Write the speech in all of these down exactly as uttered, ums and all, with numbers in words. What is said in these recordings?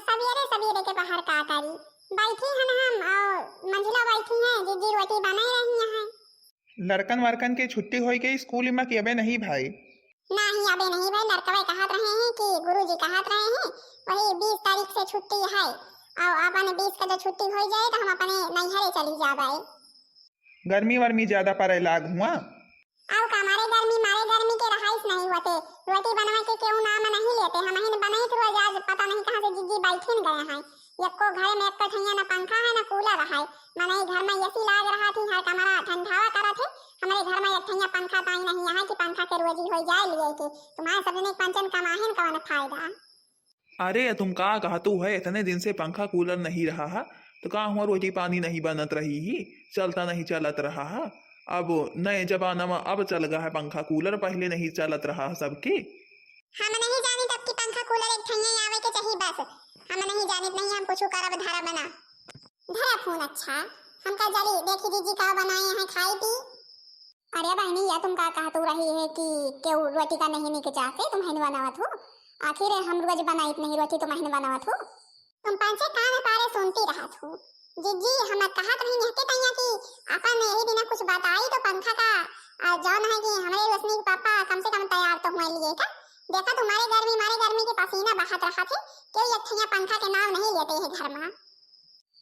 सबेरे सबेरे के पहर का करी, बैठी हन हम और मंझिला बैठी हैं, जिज्जी रोटी बनाए रही हैं। लड़कन वड़कन के छुट्टी होई गई स्कूल में कि अबे नहीं भाई? नहीं, अबे नहीं भाई, लड़कवे कहत रहे हैं कि गुरुजी कहत रहे हैं वही बीस तारीख से छुट्टी है, और अपन बीस के जो छुट्टी होई जाए तो हम अपने नैहरे चली जाबे। गर्मी वर्मी ज्यादा पड़े लाग हुआ। और का मारे गर्मी, मारे गर्मी के रहाइस नहीं होते, रोटी बनवा के केहू नाम नहीं लेते। हमहिन बनाइत रोज, आज पता नहीं कहाँ से जिज्जी बैठिन गए हैं। यक्को घर में एक ठैया ना पंखा है ना कूलर है, मनई घर में एसी लाग रहा थी, हर कमरा ठंडावा करत है। हमारे घर में एक ठैया पंखा ताई नहीं है कि पंखा के रोजी हो जाए लिए कि तुम्हारे सबने पंचन कमाहिन कवन फायदा। अरे, तुम का कहतू है, इतने दिन से पंखा कूलर नहीं रहा है, तो का हुआ रोटी पानी नहीं बनत रही ही, चलता नहीं चलत रहा है? अब नए जमाना में अब चल गया है पंखा कूलर, पहले नहीं चलत रहा है सबके। हम नहीं जानी तब कि पंखा कूलर एक ठैया आवे के चाहिए बस, हम नहीं जानित नहीं, हम कुछ करब धरब ना। धरा फोन अच्छा, हमका जल्दी देखी दीजिए का बनाए हैं खाई पी। अरे बहनी, या तुम का कहतू रही है कि केहू रोटी का नहीं निके चाहते, तुम हन बनावत हो? आखिर हम रोज बनाइत नहीं रोटी, तुम हन बनावत हो? तुम पंचे कान पारे सुनती रहत हो। जिज्जी, हम कहत रही निहके तैया कि अपन यही बिना कुछ बताई तो पंखा का, आ, जौन है कि हमारे रोशनी के पापा कम से कम तैयार तो हुए लिए था। देखा तुम्हारे गर्मी, मारे गर्मी के पसीना बहत रहा थे, क्यों ये ठैया पंखा के नाम नहीं लेते हैं घर में?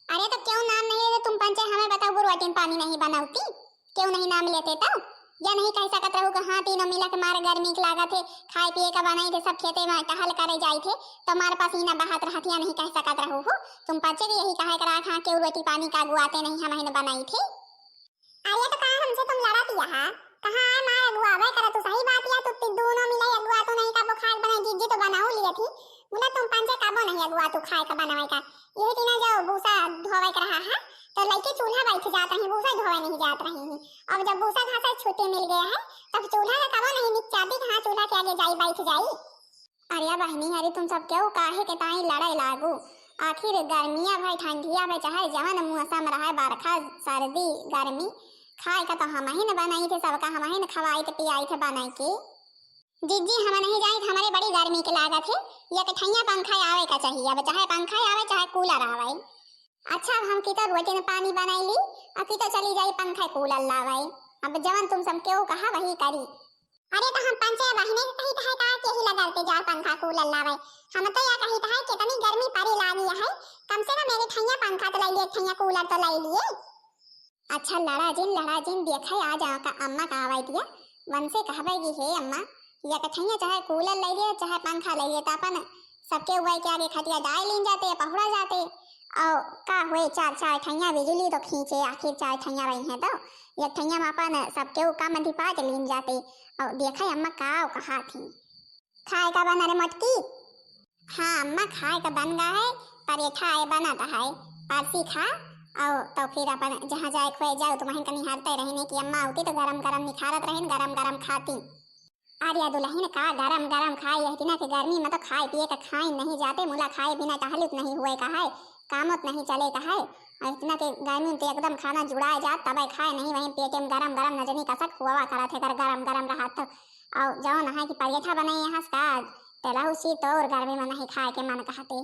अरे तो क्यों नाम नहीं लेते तुम पंचे, हमें बताओ, बुरवाटिन पानी नहीं बनावती, क्यों नहीं नाम लेते तो? या नहीं कह सकत रहू कि हाँ, तीनों मिला के मारे गर्मी के लागत है, खाए पिए का बनाई थे, सब खेते में टहल करे जाई थे, तो मारे पसीना बहात रहत, या नहीं कह सकत रहू हो? तुम पंचे के यही कहे के रहा, हाँ, क्यों रोटी पानी का गुआते नहीं, हम ही न बनाई थे। अरे तो कहाँ हमसे तुम लड़त यहाँ? कहाँ आए मार अगुआ, अबे करा तू सही बात या, तू ती-, दोनों मिले अगुआ, तू नहीं का बुखार बनाई, जिज्जी तो बनाऊ लिए थी, बोला तुम पंचे काबो नहीं अगुआ, तू खाए का बनावे का, यही तीना जो भूसा धोवे के रहा है, तो लइके चूल्हा बैठ जात रही, भूसा धोवे नहीं जात रही है। अब जब भूसा घासा छुट्टी मिल गया है, तब चूल्हा का कबो नहीं निपचाती, कहाँ चूल्हा के आगे जाई, बैठ जाई। अरे बहनी, अरे तुम सब क्यों काहे के ताई लड़े लागू? आखिर गर्मिया भई, ठंडिया भई, चाहे जवन मौसम रहे, बरखा, सर्दी, गर्मी, खाए का तो हम ही न बनाई थे, सबका हम ही न खवाई थे, पियाई थे बनाई के। जिज्जी, हम नहीं जाई, हमारे बड़ी गर्मी के लागत है, ये एक ठैया पंखा आवे का चाहिए, अब चाहे पंखा आवे, चाहे कूलर आवे। अच्छा, अब हम की तो रोटी में पानी बनाई ली, अब की तो चली जाई पंखा कूलर लावे। अब जवन तुम सब क्यों कहा वही करी। अरे तो हम पंचे बहने से कही तो है का के ही लगल ते जा पंखा कूलर लावे। हम तो या कही तो है कितनी गर्मी पड़ी लागी है, कम से कम मेरे ठैया पंखा तो लाई लिए, ठैया कूलर तो लाई लिए। अच्छा लड़ा जिन, लड़ा जिन, देखे आज आका अम्मा का आवाई दिया, मन से कहबे कि हे अम्मा, या कठैया चाहे कूलर ले लिए, चाहे पंखा ले लिए, तो अपन सबके उवाई के आगे खटिया डाल लीन जाते, पहुड़ा जाते। और का हुए, चार, चार ठैया बिजली तो खींचे, आखिर चार ठैया रही हैं तो एक ठैया में अपन सबके उ काम अधिपा के लीन जाते। और देखे अम्मा का कहा थी। खाए का बना रे मोटकी? हाँ अम्मा, खाए का बन गा है, परेठा है बनत है, परसी खा, और तो फिर अपन जहाँ जाए खोए जाओ, तुम्हें कनी हरते रहने की अम्मा होती तो गरम गरम निखारत रहन, गरम गरम खाती। अरे दुल्हन का गरम गरम खाए, यह दिना के गर्मी में तो खाए पिए का खाए नहीं जाते, मुला खाए बिना टहलुत नहीं हुए का है, कामत नहीं चले का है। और इतना के गर्मी में तो एकदम खाना जुड़ाए जात, तबे खाए नहीं, वहीं पेटे में गरम गरम नजनी कसक हुआ करत है, अगर गरम गरम रहा तो। और जौन है कि परेठा बनाई यहाँ का, तेलहु सी तो और गर्मी में नहीं खाए के मन कहते।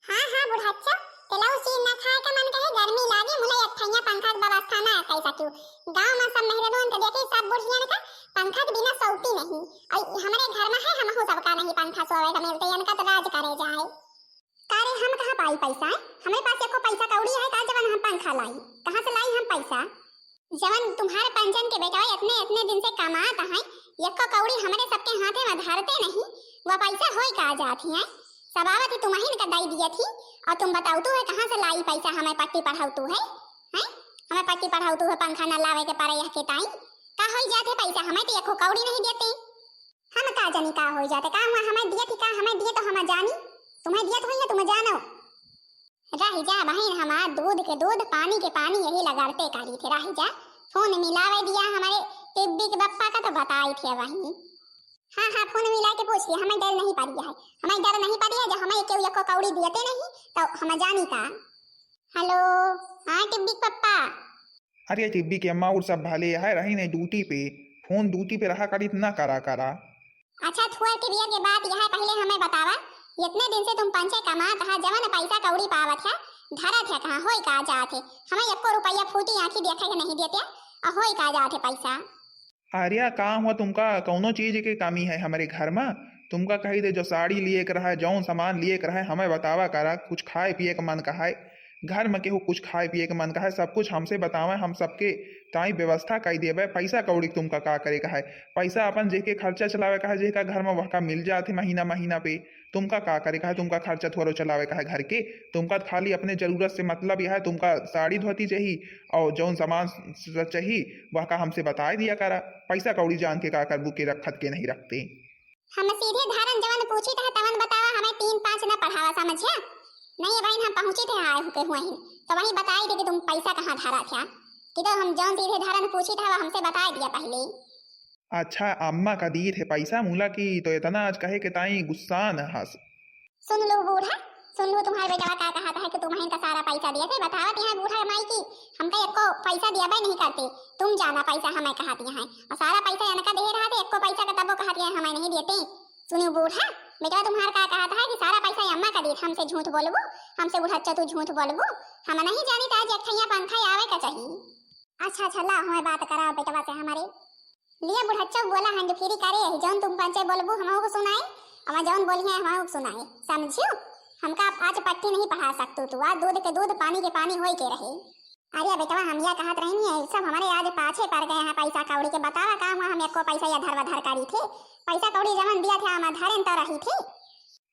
हाँ, हाँ, बुढ़ाचा, तेलहु सी ना खाए के मन कहे, गर्मी लागे, मुला एक ठैया पंखा के व्यवस्था ना है कैसा क्यों। गाँव में सब मेहरारून तो देखे, सब बुढ़ियन का पंखा के बिना सोती नहीं। और हमारे घर में है, हमहू सबका नहीं पंखा सोवे का मिलते, इनका तो राज करे जाए। का रे, हम कहाँ पाई पैसा है? हमरे पास एको पैसा कौड़ी है का, जवन हम पंखा लाई? कहाँ से लाई हम पैसा? जवन तुम्हारे पंचन के बेटवा इतने, इतने दिन से कमात हैं, एको कौड़ी हमरे सबके हाथे में धरते नहीं, वह पैसा होई का जात ही है? सब आवत ही तुम्हीं का दई दियत ही, और तुम बताउतू है कहाँ से लाई पैसा, हमें पट्टी पढ़ाउतू है, हैं? हमें पट्टी पढ़ाउतू है, पंखा न लावे के परे यह के ताई, का होई जात है पैसा, हमें तो एको कौड़ी नहीं देते। हम का जानी का होई जाते, का हुआ हमें दियत ही का, हमें दिए तो हम जानी, तुम्हें दियत होई है तुम जानो। रह जा बहिन, हमार दूध के दूध, पानी के पानी, यही लगाड़ते करी थे। रह जा, फोन मिलावे दिया हमारे टिब्बी के बप्पा का, तो बताई थे वहीं। हाँ, हाँ, फोन मिला के पूछ लिया, हमें डर नहीं पड़ी है, हमें डर नहीं पड़ी है, जब हमें केहू एको कौड़ी दियते नहीं, तो हम जानी का। हेलो, हाँ टिब्बी के पप्पा। अरे टिब्बी के अम्मा, और सब भले है, रही नहीं ड्यूटी पे, फोन ड्यूटी पे रहा करी, ना करा करा। अच्छा, थोड़ के देर के बात यह है, पहले हमें बतावा इतने दिन से तुम पंचे कमात हा, जवन पैसा कौड़ी पावत है, धरत है कहाँ, होई का जात है? हमें एको रुपया फूटी आँखी देखे के नहीं देते, और होई का जात है पैसा? आर्या, का हुआ तुमका? कौनो चीज के कमी है हमरे घर में? तुमका कही दे, जो साड़ी लिए के रहा है, जौन सामान लिए के रहा है, हमें बतावा करा। कुछ खाए पिए के मन का है, घर में केहू कुछ खाए पिए के मन का है, सब कुछ हमसे बतावे, हम सबके ताई व्यवस्था कई देवे। पैसा कौड़ी तुमका का करे का है? पैसा अपन जेके खर्चा चलावे का है, जेका घर में वहका मिल जात है महीना महीना पे। तुमका का करे का है? तुमका खर्चा थोड़ो चलावे का है घर के? तुमका खाली अपने जरूरत से मतलब यह है, तुमका साड़ी धोती चाही और जौन सामान स-, स-, चाही, वहका हमसे बताए दिया करा। पैसा कौड़ी जान के का करबू, के रखत के नहीं रखते। हम सीधे धारन जवन पूछी थे तवन बतावा, हमें तीन पाँच न पढ़ावा, समझिया? नहीं बहन, हम पहुँची थे आए हुके हुए ही, तो वही बताई थे कि तुम पैसा कहाँ धरा था, कि तो हम जौन सीधे धारन पूछी था, वो हमसे बताए दिया पहले। अच्छा, अम्मा का दी थे पैसा मूला की, तो इतना आज कहे के ताई गुस्सा न हस। सुन लो बूढ़ा, सुन लो, तुम्हारे बेटवा का कहत है कि तुम्हें इनका सारा पैसा दिए थे। बतावत यहाँ बूढ़ा माई की, हमका एको पैसा दिया नहीं करते, तुम जाना पैसा हमें कहत यहाँ, और सारा पैसा इनका दे रहा थे, एको पैसा का तबो कहत यहाँ हमें नहीं देते। सुनियो बूढ़ा, बेटवा तुम्हार का कहत है कि सारा पैसा अम्मा का दी, हमसे झूठ बोलबू, हमसे बुढ़च्चा तू झूठ बोलबू, हम नहीं जानी तो आज एक ठैया पंखा आवे का चाहिए। अच्छा अच्छा, ला हमें बात करा बेटवा से हमारे। लिया बुढ़च्चा बोला, हैंड फ्री करे, जौन तुम पंचे बोलबू हमहू को सुनाए, अब जौन बोली है हमहू को सुनाए, समझियो? हमका आज पट्टी नहीं पढ़ा सकतू तू, आज दूध के दूध, पानी के पानी होई के रहे। अरे बेटवा, हम यह कहत रहनी है, सब हमारे आज पाछे पड़ गए हैं पैसा कौड़ी के। बतावा का हुआ, हम एको पैसा या धरवा धर करी थे? पैसा कौड़ी जवन दिया थे, हम धरेन तो रही थे।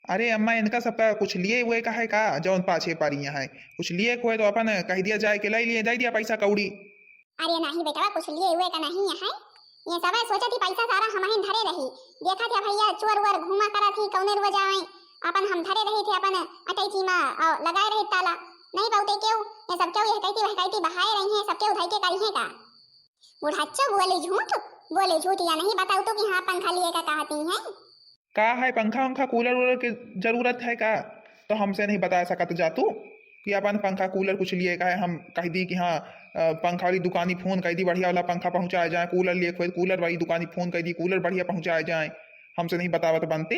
अरे अम्मा, इनका सबका कुछ लिए हुए का है का, जौन पाछे पड़ी हैं? कुछ लिए हुए तो अपन कह दिया जाए कि लाई लिए, दे दिया पैसा कौड़ी। अरे नहीं बेटवा, कुछ लिए हुए का नहीं है। ये सब सोचत ही पैसा सारा हमहिन धरे रही। देखत है भैया, चोर वोर घूमा करत ही, कौने रुआ जावे, अपन हम धरे रही थे अपन अटैची मा और लगाए रही ताला। नहीं बहुते केहू, ये सब केहू यह कहती वह कहती बहाए रही हैं, सब केहू धई के करी हैं का? बुढ़ाचो बोले झूठ, बोले झूठ या नहीं बताऊ तो कि हाँ पंखा लिए का कहती हैं। का है, पंखा वंखा, कूलर वूलर के जरूरत है का? तो हमसे नहीं बता सकत जा तू कि अपन पंखा कूलर कुछ लिए का है? हम कह दी कि हाँ, अ, पंखा वाली दुकानी फोन कह दी, बढ़िया वाला पंखा पहुँचाए जाए, कूलर लिए कोई कूलर वाली दुकानी फोन कह दी, कूलर बढ़िया पहुँचाए जाए, हमसे नहीं बतावत बनते।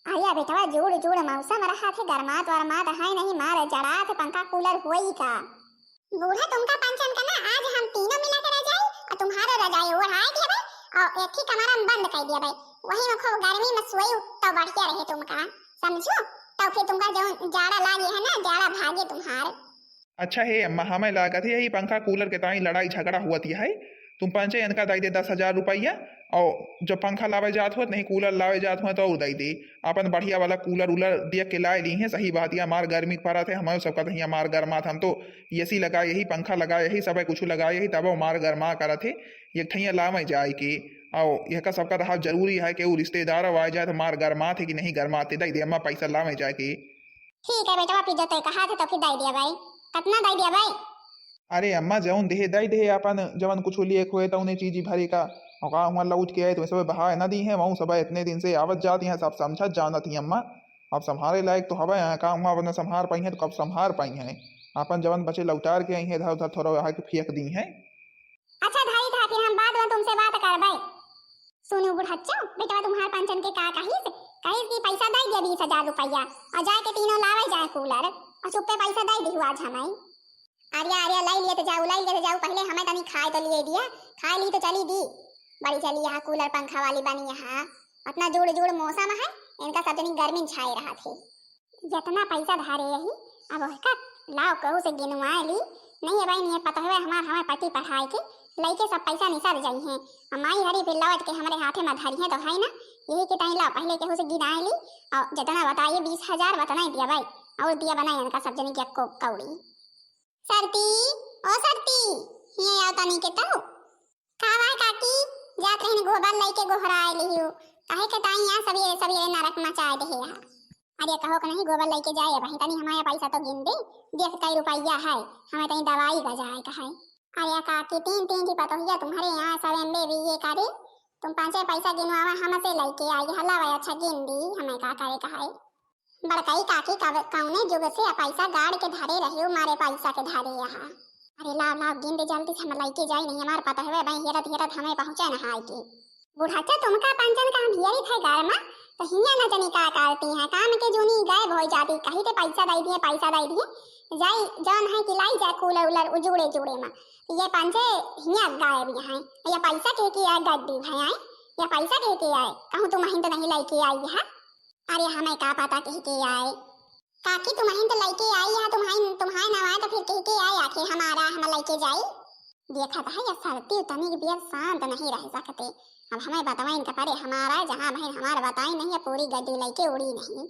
अरे बेटवा, जूड़ जूड़ मौसम रहा थे, गरमात वरमात है नहीं, मार जड़ात पंखा कूलर होई का? बूढ़ा तुमका पंचन का ना, आज हम तीनों मिला के रजाई और तुम्हारा रजाई ओढ़ाए दिया भाई और एक ही कमरा में बंद कर दिया भाई, वही में खूब गर्मी में सोई तो बढ़िया रहे तुमका, समझो? तो फिर तुमका जो जाड़ा लागे है ना, जाड़ा भागे तुम्हार। अच्छा हे अम्मा, हमें लागत है यही पंखा कूलर के ताई लड़ाई झगड़ा हुआ है। तुम पंचे इनका दे दे दस हजार रुपया, और जब पंखा लावे जात हो, नहीं कूलर लावे जात हो तो और दे दे। अपन बढ़िया वाला कूलर उलर देख के लाए ली हैं। सही बात है, हमार गर्मी पड़त है, हमारे सबका तो हियाँ मार गरमात, हम तो एसी लगाए यही, पंखा लगाए यही, सब कुछ लगाए यही, तब हमार गरमा करत है। एक ठैया लावे जाए के, और यह का सबका तो हाथ जरूरी है कि वो रिश्तेदार आए जाए तो मार गरमात है कि नहीं गरमाते, दे दे अम्मा पैसा लावे जाए के। ठीक है बेटवा, फिर जो तय कहा थे तो फिर दे दिया भाई। कितना दे दिया भाई? अरे अम्मा, जौन देहे दे देहे, अपन जवन कुछ लिए खोए तो उन्हें चीजी भरे का। और का हुआ लौट के आए तो सब बहाए ना दी हैं, वहूँ सब इतने दिन से आवत जाती हैं, सब समझत जानत ही अम्मा। अब संभारे लायक तो हवे हैं, का हुआ अपना संभार पाई हैं तो कब संभार पाई हैं? अपन जवन बचे लौटार के आई हैं, इधर उधर थोड़ा वहाँ के फेंक दी हैं। अच्छा धाई था, फिर हम बाद में तुमसे बात करबे। सुनू बुढ़च्चो, बेटवा तुम्हार पंचन के का कहिस? कहिस कि पैसा दे दिया बीस हजार रुपया और जाए के तीनों लावे जाए कूलर और चुप्पे पैसा दे दिहु आज हमें। अरे अरे, लाई लिए तो जाऊ, लाई लिए तो जाऊ, पहले हमें तनी खाए तो लिए दिया, खाए ली तो चली दी। बड़ी चली यहाँ कूलर पंखा वाली बनी यहाँ, इतना जूड़ जूड़ मौसम है, इनका सब जनी गर्मी में छाए रहा थे। जितना पैसा धारे यही, अब ओहका लाओ कहू से गिनवाए ली। नहीं है भाई, नहीं है पता हुआ हमार, हमें पट्टी पढ़ाए के लइके सब पैसा निसर जाई हैं। अब माई हरी फिर लौट के हमारे हाथे में धरी है तो है ना, यही के ताई लाओ पहले केहू से गिनाए ली। और जितना बताइए बीस हजार, उतना ही दिया भाई, और दिया बनाए इनका सब जनी के को कौड़ी। सरती, ओ सरती, ये आओ तनी के तो। का बा काकी, जात रहन गोबर लइके गोहराए लिहियो। काहे के ताई यहाँ सभी, सभी नरक मचाए देहे यहाँ। अरे कहो के नहीं, गोबर लइके जाए, अब तनी हमारे पैसा तो गिन दे, देख कई रुपया है, हमें तनी दवाई का जाए का है। अरे काकी, तीन तीन की पतोहिया तुम्हारे यहाँ सब एम बी बी ए करे, तुम पाँचे पैसा गिनवावा हमसे लइके आई, हला भाई अच्छा गिन दी, हमें का करे का है। बड़कई काकी कब, कौने जुग से पैसा गाड़ के धरे रहियो, मारे पैसा के धरे यहाँ। अरे लाव लाव गिन दे जल्दी से, हम लइके जाई नहीं, हमार पता है भाई, हेरत हेरत हमें पहुँचे न हाय के। बुढ़ाचा, तुमका पंचन का हम हियरी थे घर में, तो हियाँ न जनी का करती हैं, काम के जूनी गायब होइ जाती, कही थे पैसा दइ दिए, पैसा दइ दिए, जाई जौन है कि लाई जाए कूलर उलर उ जूड़े जूड़े में। ये पंचे हियाँ गायब यहाँ, ये पैसा कह के आए गड्डी भाई आए, ये पैसा कह के आए, कहूँ तुम अहिन तो नहीं लेके आई है। अरे हमें का पता कह के आए। काकी, तुम अहिन तो लेके आई है, तुम्हारी, तुम्हारे नाम आए तो फिर कह के आए आखिर हमारा, हम लेके जाई। देखत है, ये सरती तनिक बियर शांत नहीं रह सकते। अब हमें बतवाइन के परे हमारा, जहाँ बहन हमार बताई नहीं, ये पूरी गड्डी लेके उड़ी नहीं।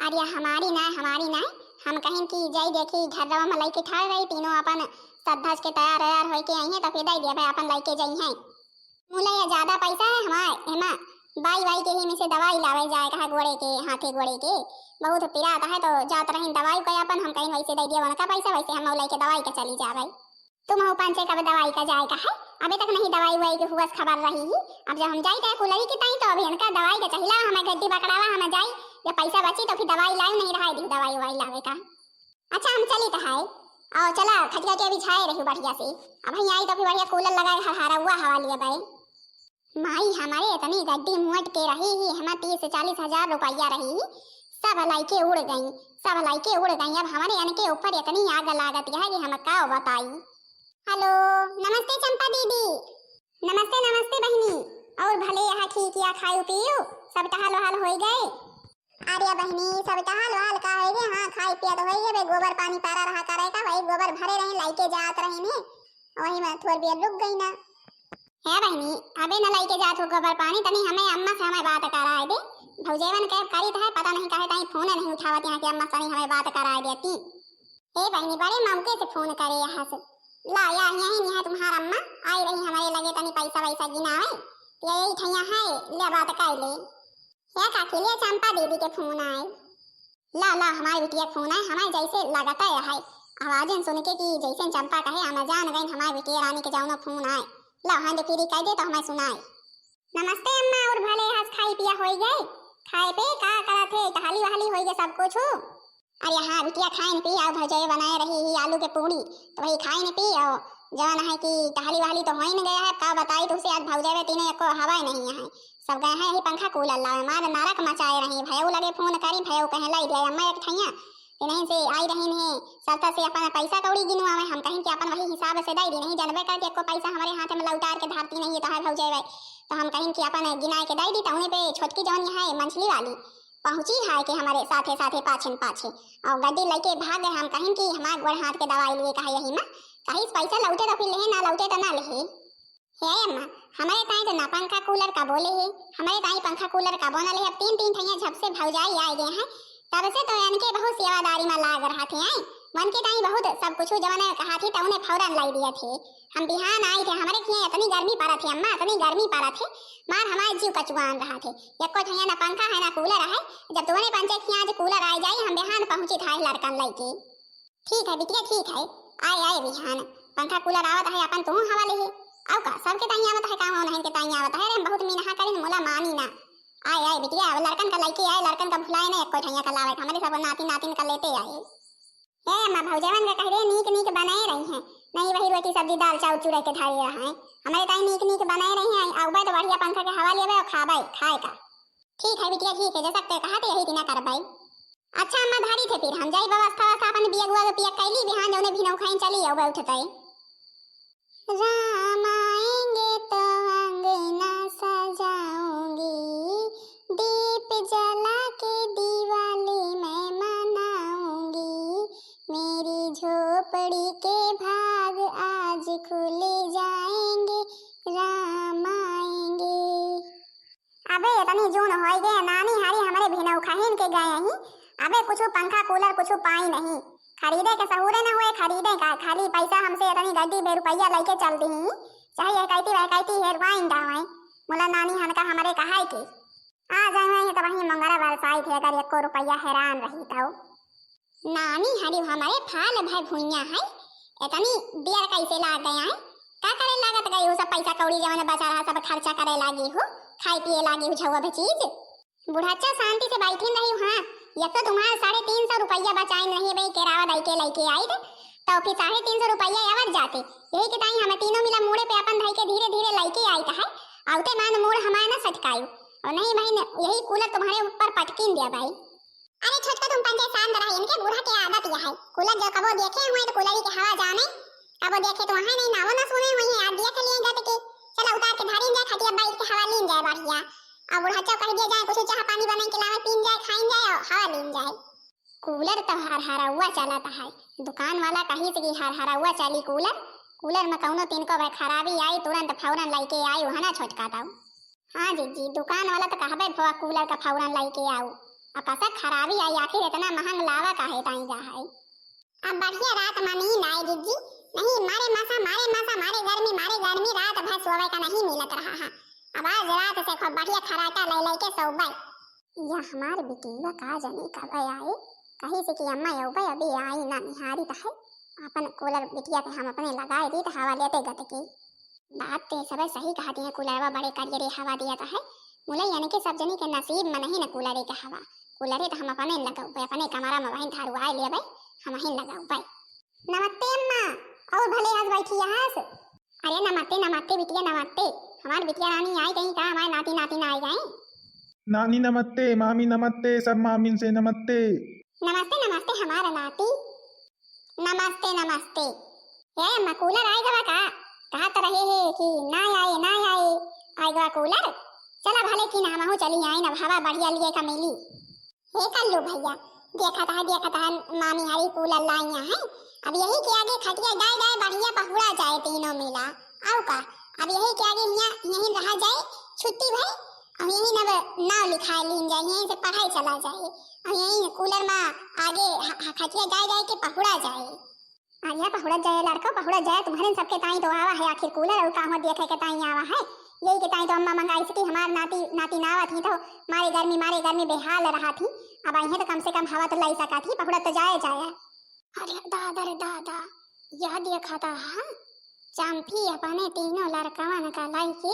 अरे हमारी ना, हमारी ना, हम कहें कि जाई देखी घरवा में लेके ठाड़ रही, तीनों अपन सज धज के तैयार वैयार होके आई हैं, तो फिर दे दिया भाई अपन लेके जाई हैं। मुला ये ज्यादा पैसा है हमार, एमा बाई बाई के ही में से दवाई लावे जाए कहा गोड़े के, हाथे गोड़े के, बहुत पिरात है, तो जात रही दवाई का अपन, हम कहीं वैसे दे दिया उनका पैसा, वैसे हम लेके दवाई का चली जावे। तुम हो पंचे कब दवाई का जाए का है, अबे तक नहीं दवाई उवाई के हुआ खबर रही ही। अब जब हम जाई थे कुलरी की ताई, तो अभी इनका दवाई का चाहिला, हमें गड्डी पकड़ावा, हमें जाई, जब पैसा बची तो फिर दवाई लाई, नहीं रहा दी दवाई उवाई लावे का। अच्छा हम चली तो है, आओ चला खटिया के बिछाए रही बढ़िया से। अब यहाँ आई तो फिर बढ़िया कूलर लगाए, हरहरा हुआ हवा लिए बाई। माई हमारे इतनी गड्डी मुअट के रही ही, हमार तीस से चालीस हजार रुपया रही ही, सब लइके उड़ गई, सब लइके उड़ गई। अब हमारे अनके ऊपर इतनी आग लागत है कि हम का बताई। हेलो, नमस्ते चंपा दीदी। नमस्ते, नमस्ते बहिनी। और भले यहाँ ठीक या खायु पियु, सब टहल वहल होई गए? अरे बहिनी, सब टहल वहल का है रे? हाँ, खाई पिया तो होई गए, गोबर पानी पारा रहा करे का, वही गोबर भरे रहे, लइके जात रहे ने, वही में थोड़ बियर रुक गई ना। हे बहिनी, अबे न लइके जात हो गोबर पानी, तनी हमें अम्मा से हमें बात कराए दे। भौजेवन के करीत है, पता नहीं काहे ताई फोन नहीं उठावत यहाँ के अम्मा से तनी हमें बात कराए देती। हे बहिनी, बड़े मौके से फोन करे यहाँ से। ला या यही नहीं है तुम्हार अम्मा, आई रही हमारे लगे तनी पैसा वैसा गिनावे, तो यही ठैया है, ले बात कर ले। हे काकी, ले चंपा दीदी के फोन आए। ला ला, हमारी बिटिया फोन आए, हमारे जैसे लगता है, आवाजन सुन के कि जैसे चंपा कहे, हम जान गई हमारी बिटिया रानी के जौनो फोन आए। ला, hand free कर दे तो हमें सुनाए। नमस्ते अम्मा, और भले हंस खाई पिया होई गए? खाए पे का करत है, टहली वहली होई गए सब कुछ? अरे हाँ बिटिया, खाइन पी आओ, भौजाई बनाए रही ही आलू के पूड़ी, तो वही खाइन पी आओ। जवन है कि टहली वहली तो होइन गया है, का बताई तुमसे, आज भौजाई तीनों एको हवा नहीं है, सब गए हैं यही पंखा कूलर लावे, मार नरक मचाए रही। भयऊ लगे फोन करी, भयऊ कहे लाई दे अम्मा एक ठैया, इन्हीं से आई रही नहीं, सरता से अपन पैसा कौड़ी गिनवावे। हम कहीं कि अपन वही हिसाब से दे दी, नहीं जानबे करके एको पैसा हमारे हाथ में लौटार के धरती नहीं है, तो है भौजाई, तो हम कहीं कि अपन गिनाए के दे दी, तो उन्हें पे छोटकी जवन है मंझली वाली पहुँची है कि हमारे साथे साथे पाछे न पाछे, और गड्डी लेके भाग गए। हम कहीं कि हमारे गोड़ हाथ के दवाई लिए कहा यही में, कहीं पैसा लौटे तो फिर लेहे, ना लौटे तो ना लेहे। हे अम्मा, हमारे ताई तो ना पंखा कूलर का बोले है, हमारे ताई पंखा कूलर का बोना ले। अब तीन तीन ठैया जब से भौजाई आए गए हैं, तब से तो इनके बहुत सेवादारी में लाग रहा थे। आई मन के ताई बहुत सब कुछ जमाने कहा थी, तो उन्हें फौरन लाई दिया थे। हम बिहान आई थे, हमारे खिया इतनी गर्मी पड़ा थी अम्मा, इतनी गर्मी पड़ा थी, मार हमारे जीव कचुआन रहा थे। एको ठैया ना पंखा है ना कूलर है, जब तूने पंचे खिया आज कूलर आ जाई, हम बिहान पहुँची था लड़कन लेके। ठीक है बिटिया, ठीक है, आए आए बिहान, पंखा कूलर आवत है, अपन तू हवा ले है। आओ का, सबके ताई आवत है, काम नहीं के ताई आवत है। अरे हम बहुत मीनहा करें, मोला मानी ना। आए आए बिटिया, अब लड़कन का लेके आए, लड़कन का भुलाए ना, एको ठैया का लावे, हमारे सब नाती नातिन का लेते आए। ए अम्मा, भौजावन का कह दे नीक नीक बनाए रही हैं, नहीं वही रोटी सब्जी दाल चाउर चूड़ा के धारे रहा है। हमारे ताई नीक नीक बनाए रही हैं, आउबे तो बढ़िया पंखा के हवा लेबे और खाबे, खाए का। ठीक है बिटिया, ठीक है, जैसा ते कहा थे यही दिना करबे। अच्छा अम्मा, धारी थे फिर हम जाई व्यवस्था व्यवस्था अपन बिया गुआ के पिया कैली, बिहान जौने भी नौखाइन चली आउबे उठते। राम आएंगे तो अंगना सजाऊंगी, दीप जला के दिवाली मैं मनाऊंगी, मेरी झोपड़ी के भाग आज खुल जाएंगे, राम आएंगे। अबे इतनी जून होई गए, नानी हारी हमरे भिनऊ खहिन के गए ही। अबे कुछ पंखा कूलर कुछ पाई नहीं, खरीदे के सहूरे न हुए, खरीदे का, खाली पैसा हमसे इतनी गड्डी बे रुपया लेके चल दी ही। चाहे यह कहती वह कहती हेरवाइन डावे, मुला नानी हन का हमरे कहाई के। आ जाए हैं तब वहीं मंगरा बरसाई थे, अगर एको रुपया हैरान रही तो। नानी हरी हमरे फाल भय भुइया है, इतनी बियर कैसे लाग गया है? का करे लागत गई हो? सब पैसा कौड़ी जवन बचा रहा सब खर्चा करे लागी हो, खाए पिए लागी हो झौआ भे चीज। बुढ़ाचा शांति से बैठिन रही हो, हाँ, एक तो तुम्हार साढ़े तीन सौ रुपया बचाइन रही भाई, केरावा दई के लेके आई थे, तो फिर साढ़े तीन सौ रुपया अवर जाते, यही के ताई हम तीनों मिला मूड़े पे अपन धई के धीरे धीरे लेके आई है। अउते मान मूड़ हमार ना सटकायू। अउर नहीं बहिन, यही कूलर तुम्हरे ऊपर पटकीन दिया भाई। अरे छोटका, तुम पंचे शांत रहा, इनके बूढ़ा के आदत यह है। कूलर जो कबो देखे हुए तो कूलरी के हवा जाने, कबो देखे तो वहाँ नहीं, नावो ना सुने हुए हैं, आज देख लिए गत के। चला उतार के धारीन जाए, खटिया बैठ के हवा लीन जाए बढ़िया। अब बूढ़ा चौ कह दिया जाए, कुछ चाह पानी बनाई के लावे, पीन जाए, खाइन जाए और हवा लीन जाए। कूलर तो हर हरौआ चलत है, दुकान वाला कही से कि हर हरौआ चली कूलर। कूलर में कौनो तिनको भाई खराबी आई, तुरंत फौरन लइके आई, वह ना छोटका ताऊ। हाँ जीजी, दुकान वाला तो कहबे भवा कूलर का फौरन लइके आऊ। अब कसा खराबी आई, आखिर इतना महंग लावा काहे ताई जा है? अब बढ़िया रात मानी नाई जीजी, नहीं मारे मसा, मारे मसा, मारे गर्मी, मारे गर्मी, रात भर सोवे का नहीं मिलत रहा है। अब आज रात से खूब बढ़िया खराटा ले लेके सोबे। या हमार बिटिया का जनी कब आए, कही से कि अम्मा अउबे अभी आई ना निहारी त है। अपन कूलर बिटिया के हम अपने लगाए दी त हवा लेते गत की। बात ते सबे सही कहत हैं, कूलरवा बड़े करियरे हवा दिया त है। मुलई यानी कि सब जनी के नसीब में नहीं न कूलरे के हवा। कूलरे त हम अपने लगउबे, अपने कमरा में वहीं धरुआए लेबे, हम वहीं लगउबे। नमस्ते अम्मा, और भले आज बैठी हस। अरे नमस्ते, नमस्ते बिटिया, नमस्ते। हमार बिटिया रानी आई गई का? हमारे नाती नातिन आई गए। नानी नमस्ते, मामी नमस्ते, सब मामिन से नमस्ते। नमस्ते, नमस्ते हमारा नाती। नमस्ते, नमस्ते। ए अम्मा, कूलर आई गवा का? कहा तो रहे है कि ना आए, ना आए। आई गवा कूलर? चला भले कि ना, हमहू चली आई ना, हवा बढ़िया लिए का मिली। हे कल्लू भैया, देखत है, देखत है, मामी हरी कूलर लाइया है। अब यही के आगे खटिया डाय डाय बढ़िया पहुड़ा जाए तीनों मिला। आऊ का? अब यही के आगे हियाँ यहीं रहा जाए, छुट्टी भई, और यहीं अब नाव लिखाए लीन जाए, यहीं से पढ़ाई चला जाए, और यहीं कूलर में आगे ह-, ह-, खटिया डाय डाय के पहुड़ा जाए। अरे पहुड़ा जाए लड़का, पहुड़ा जाए, तुम्हरे सबके ताई तो आवा है, आखिर कूलर और काहो देखे के ताई आवा है। यही के ताई तो अम्मा मंगाई से कि हमार नाती, नाती ना आवत ही तो मारे गर्मी, मारे गर्मी बेहाल रहा थी। अब आई है तो कम से कम हवा तो लाई सका थी, पहुड़ा तो जाए जाए। अरे दादा रे दादा, यह देखा था, हाँ? चंपी अपने तीनों लड़कवन का लाई के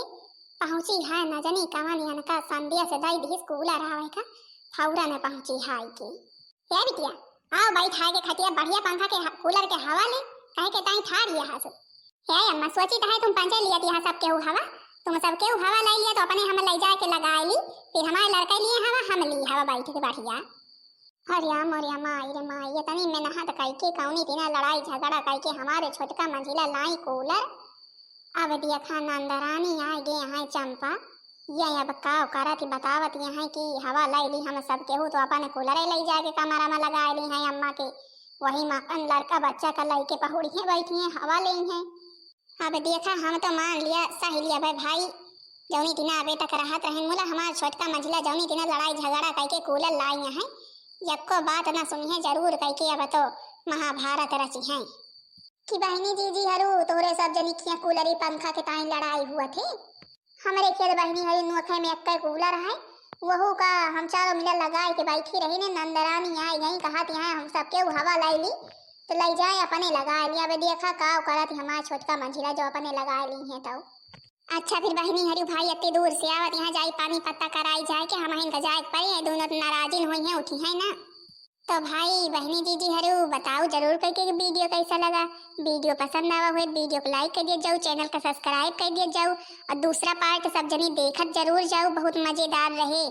पहुँची है, न जनी कवन इनका संदेश दई दिस कूलर आवे का, फौरन पहुँची है के। ए बिटिया, आओ बैठ है के खटिया बढ़िया पंखा के ह-, कूलर के हवा ले, कहे के ताई ठाड़ ये हस। ए अम्मा, सोची तो है तुम पंचे लिया थी यहाँ सब केहू हवा, तुम सब केहू हवा ले लिया तो अपने हम ले जाए के लगाए ली, फिर हमारे लड़के लिए हवा, हम ली हवा बैठ के बढ़िया। अरे मोरे माई रे माई, इतनी मेहनत कई के कौनी दिना लड़ाई झगड़ा कई के हमारे छोटका मंझिला लाई कूलर। अब देखा नंदरानी आ गए हैं चंपा, ये अब का करत ही बतावत ये हैं कि हवा लाई ली हम सब केहू तो अपन कूलरे ले जाके कमरा में लगा ली हैं अम्मा के, वही में अपन लड़का बच्चा का लइके पहुड़ी हैं बैठी हैं हवा ले हैं। अब देखा हम तो मान लिया सही लिया भाई, भाई जौनी दिना अबे तक रहत रहन मुला हमार छोटका मंझिला जौनी दिना लड़ाई झगड़ा कई के कूलर लाई हैं, यक्को बात ना सुनी है जरूर कई के अब तो महाभारत रची हैं। कि बहिनी जीजी हरू तोहरे सब जनी किया कूलरी पंखा के ताई लड़ाई हुआ थे। हमरे खेत बहिनी हरी नोखे में एक्के कूलर है, वहू का हम चारों मिला लगाए के बैठी रही ने, नंदरानी आई गई, कहा थी, "हाँ, हम सब केहू हवा लाई ली, तो लाई जाए अपने लगाए ली।" अब देखा का करत ही हमार छोटका मंझिला जो अपने लगाए ली है तो। अच्छा फिर बहिनी हरी भाई इतनी दूर से आवत यहाँ जाई पानी पत्ता कराई जाए के हम इनका जाए के पड़ी है, दोनों तो नाराजिन हुई हैं, उठी है ना। तो भाई बहिनी जीजी हरू बताओ जरूर करके वीडियो कैसा लगा। वीडियो पसंद आवा हुए वीडियो को लाइक कर दिया जाओ, चैनल का सब्सक्राइब कर दिया जाओ और दूसरा पार्ट सब जनी देखत जरूर जाओ, बहुत मजेदार रहे।